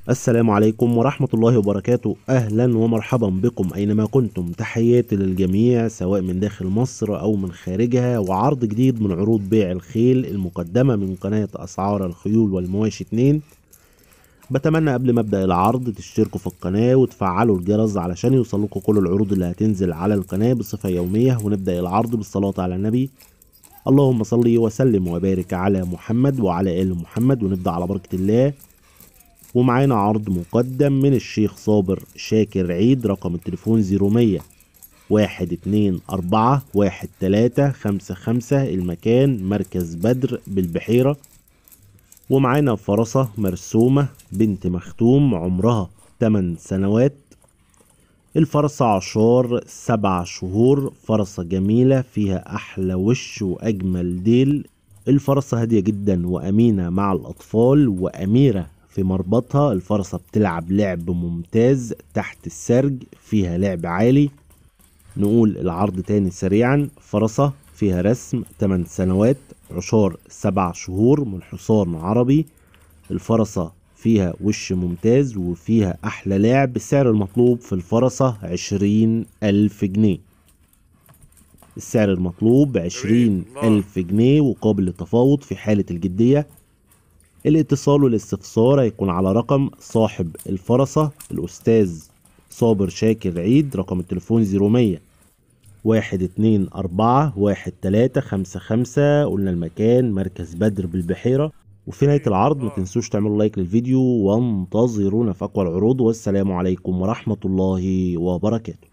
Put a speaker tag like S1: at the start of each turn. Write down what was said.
S1: السلام عليكم ورحمة الله وبركاته. أهلا ومرحبا بكم أينما كنتم. تحياتي للجميع سواء من داخل مصر أو من خارجها، وعرض جديد من عروض بيع الخيل المقدمة من قناة أسعار الخيول والمواشي 2. بتمنى قبل ما أبدأ العرض تشتركوا في القناة وتفعلوا الجرس علشان يوصلكوا كل العروض اللي هتنزل على القناة بصفة يومية. ونبدأ العرض بالصلاة على النبي، اللهم صل وسلم وبارك على محمد وعلى آل محمد. ونبدأ على بركة الله. ومعانا عرض مقدم من الشيخ صابر شاكر عيد، رقم التليفون 0100 124 1355، المكان مركز بدر بالبحيرة. ومعانا فرسة مرسومة بنت مختوم عمرها 8 سنوات، الفرسة عشار 7 شهور، فرسة جميلة فيها أحلى وش وأجمل ديل. الفرسة هادية جدا وأمينة مع الأطفال وأميرة في مربطها. الفرسة بتلعب لعب ممتاز تحت السرج، فيها لعب عالي. نقول العرض تاني سريعا: فرسة فيها رسم، 8 سنوات، عشار 7 شهور، من حصان عربي. الفرسة فيها وش ممتاز وفيها أحلى لعب. السعر المطلوب في الفرسة 20,000 جنيه. السعر المطلوب 20,000 جنيه وقابل للتفاوض في حالة الجدية. الاتصال والاستفسار هيكون على رقم صاحب الفرسة الأستاذ صابر شاكر عيد، رقم التليفون 0100 124 1355. قلنا المكان مركز بدر بالبحيرة. وفي نهاية العرض ما تنسوش تعملوا لايك للفيديو وانتظرونا في أقوى العروض. والسلام عليكم ورحمة الله وبركاته.